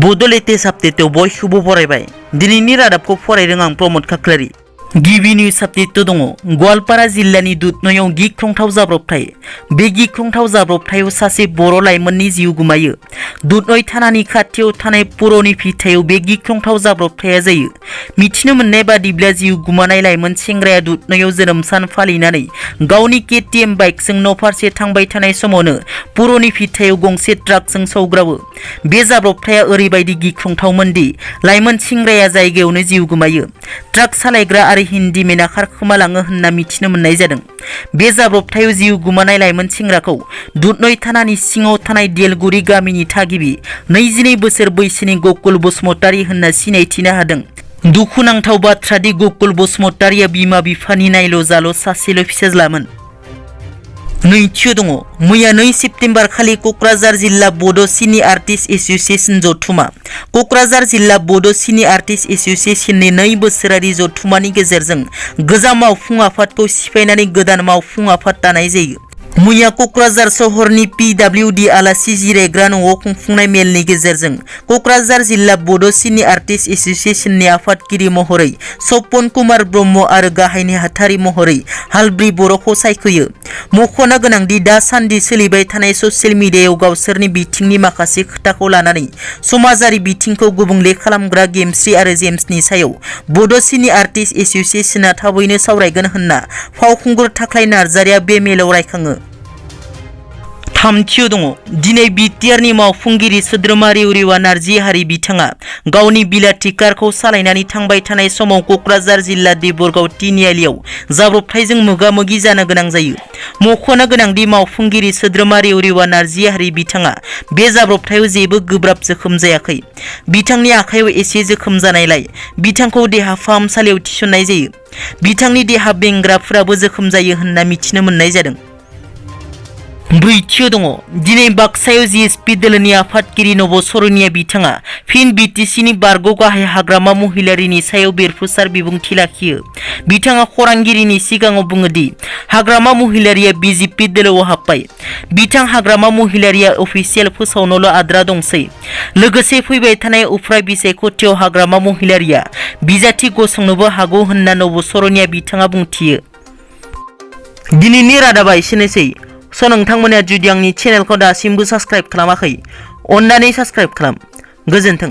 Bodo latest update बयखौबो बरायबाय दिनैनि रादाबखौ फरायदों आं प्रमोद खाख्लारि गिबि निउज आपडेट दङ गवालपारा जिल्लानि दुधनैयाव गिख्रंथाव जाब्रबथाय बे गिख्रंथाव जाब्रबथायाव सासे बर' लाइमोननि जिउ गोमायो दुधनै थानानि खाथियाव थानाय पुर'नि फिथायाव बे गिख्रंथाव जाब्रबथाया जायो मिथिनो मोननाय बादिब्ला जिउ गोमानाय लाइमोन सेंग्राया दुधनैयाव जोनोम सान फालिनानै गावनि केटीएम बाइकजों न' फारसे थांबाय थानाय समावनो पुर'नि फिथायाव गंसे ट्राकजों सौग्रावो बे जाब्रबथाया ओरैबायदि गिख्रंथावमोनदि लाइमोन सेंग्राया जायगायावनो जिउ गोमायो ट्राक सालायग्रा आरो हिन्दिमेना खारखोमालाङो होनना मिथिनो मोननाय जादों बे जाब्रबथायाव जिउ गोमानाय लाइमोन सेंग्राखौ दुधनै थानानि सिङाव थानाय देलगुरि गामिनि थागिबि 22 बोसोर बैसोनि गकुल बसुमतारी होनना सिनायथिनो हादों दुखुनांथाव बाथ्रा दि गकुल बसुमतारीया बिमा बिफानि नायल' जाल' सासेल' फिसाज्लामोन नैथियाव दङ मैया 2 सेप्तेम्बर खालि क'क्राझार जिल्ला बड' सिनि आर्टिस्ट एस'सिएशन जथुमा क'क्राझार जिल्ला बड' सिनि आर्टिस्ट एस'सिएशननि 2 बोसोरारि जथुमानि गेजेरजों गोजाम मावफुं आफादखौ सिफायनानै गोदान मावफुं आफाद दानाय जायो मैया क'क्राझार सहरनि PWD आलासि जिरायग्रा न'आव खुंफुंनाय मेलनि गेजेरजों क'क्राझार जिल्ला बड' सिनि आर्टिस्ट एस'सिएशननि आफादगिरि महरै सपन कुमार ब्रह्म आरो गाहाय नेहाथारि महरै हालब्रि बर'खौ सायख'यो मख'नो गोनांदि दासान्दि सोलिबाय थानाय ससियेल मिडियायाव गावसोरनि बिथिंनि माखासे खोथाखौ लानानै समाजारि बिथिंखौ गुबुंले खालामग्रा गेमस्रि आरो जेम्सनि सायाव बड' सिनि आर्टिस्ट एस'सिएशना थाबैनो सावरायगोन होनना फावखुंगुर थाख्लाय नार्जारिया बे मेलाव रायखाङो थामथियाव दङ दिनै बिटिआरनि मावफुंगिरि सोद्रोमारि रिवा नार्जारि बिथाङा गावनि बिलाथि कारखौ सालायनानै थांबाय थानाय समाव क'क्राझार जिल्ला देबरगाव तिनिआलियाव जाब्रबथायजों मोगा-मोगि जानो गोनां जायो मख'नो गोनांदि मावफुंगिरि सोद्रोमारि रिवा नार्जारि बिथाङा बे जाब्रबथायाव जेबो गोब्राब जोखोम जायाखै बिथांनि आखायाव एसे जोखोम जानायलाय बिथांखौ देहा फाहामसालियाव थिसननाय जायो बिथांनि देहा बेंग्राफोराबो जोखोम जायो होनना मिथिनो मोननाय जादों ब्रैथियाव दङ दिनै बाक्सायाव जिएसपि दोलोनि आफादगिरि नबसरनिया बिथाङा फिन बिटिसिनि बारग' गाहाय हाग्रामा महिलारिनि सायाव बेरफुसार बिबुंथि लाखियो बिथाङा खौरांगिरिनि सिगाङाव बुङोदि हाग्रामा महिलारिया बिजेपि दोलोआव हाबबाय बिथां हाग्रामा महिलारिया अफिसियेल फोसावनोल' आद्रा दंसै लोगोसे फैबाय थानाय उफ्रा बिसायख'थियाव हाग्रामा महिलारिया बिजाथि गसंनोबो हागौ होनना नबसरनिया बिथाङा बुंथियो दिनैनि रादाबा एसेनोसै नोंथांमोना जुदि आंनि चेनेलखौ दासिमबो साबस्क्राइब खालामाखै अन्नानै साबस्क्राइब खालाम गोजोन्थों।